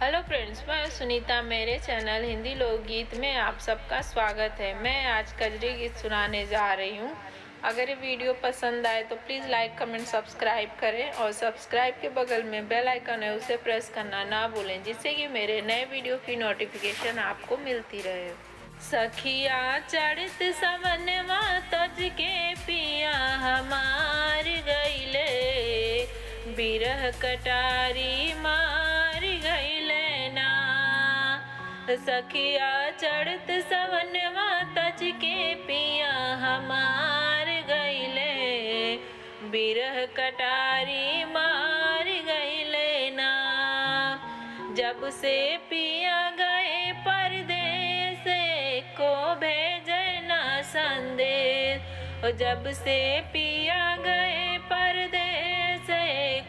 Hello friends, मैं सुनीता। मेरे channel Hindi लोकगीत में आप सबका स्वागत है। मैं आज कजरी गीत सुनाने जा रही हूँ। अगर ये वीडियो पसंद आए तो प्लीज़ लाइक, कमेंट, सब्सक्राइब करें और सब्सक्राइब के बगल में बेल आइकन है, उसे प्रेस करना ना भूलें, जिससे कि मेरे नए वीडियो की नोटिफिकेशन आपको मिलती रहे। सखिया चढ़त सवनवा तज के पिया हमार गईले, बिरह कटारी मार गईले ना। सखिया चढ़त सवनवा तज के पिया हमार गईले, बिरह कटारी मार गईले ना। जब से पिया गए परदेस को भेजना संदेश, ओ जब से पिया गए परदेस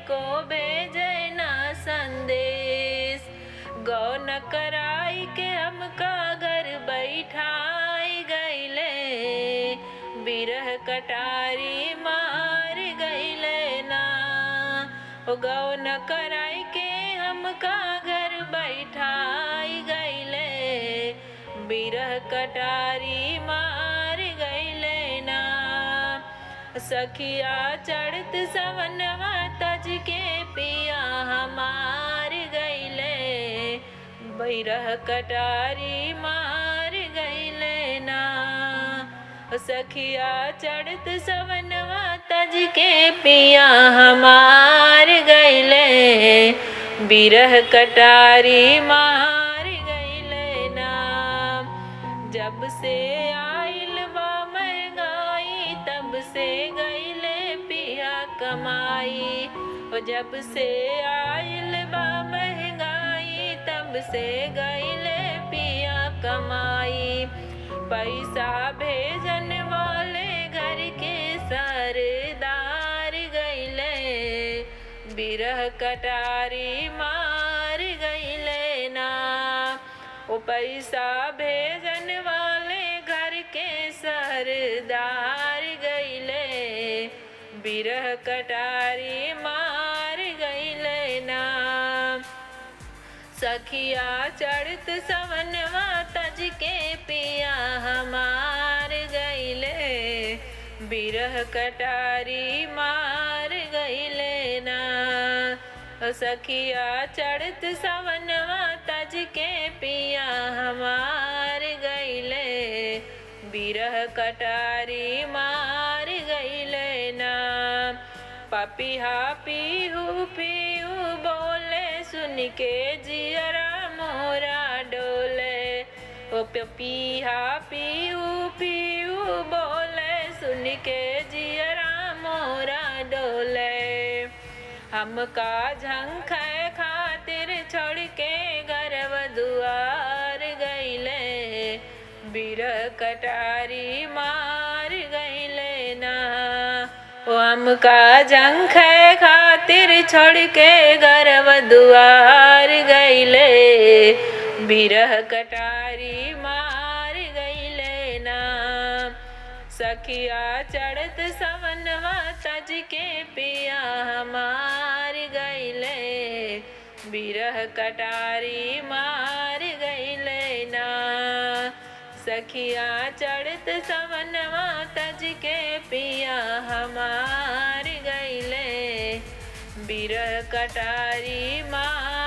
को भेजना संदेश। गौन कराई के हमका घर बैठाई गईले, बिरह कटारी मार गईले ना। ओ गौन कराई के हमका घर बैठाई गईले, बिरह कटारी मार गईले ना। सखिया चढ़त सवनवा तज के पिया हमार गईले, बिरह कटारी मार गईले ना। सखिया चढ़त सवनवा तज के पिया हमार गईले, बिरह कटारी मार गईले ना। जब से आइल बा महंगाई तब से गईले पिया कमाई, ओ जब से आइल बा महंगाई तब से गईले पिया कमाई। पैसा भेजन वाले घर के सरदार गईले, बिरह कटारी मार गईले ना। ओ पैसा भेजन वाले घर के सरदार गईले, बिरह कटारी मार गईले ना। सखिया चढ़त सवनवा तज के पिया हमार गईले, बिरह कटारी मार गईले ना। सखिया चढ़त सवनवा तज के पिया हमार गईले, बिरह कटारी मार गईले ना। पपिहा पीहू पीहू बोले सुन के जियरा मोरा डोले, ओ पपिहा पीहू पीहू बोले सुन के जियरा मोरा डोले। हमका झंखे खातिर छोड़ के घरव दुआर गईले, बिरह कटारी मार गईले ना। ओ हमका झंखे खातिर छोड़ के घरव दुआर गईले, बिरह कटारी मार गईले ना। सखिया चढ़त सवनवा तज के पिया हमार गईले, बिरह कटारी मार गईले ना। सखिया चढ़त सवनवा तज के पिया हमार गईले, बिरह कटारी मार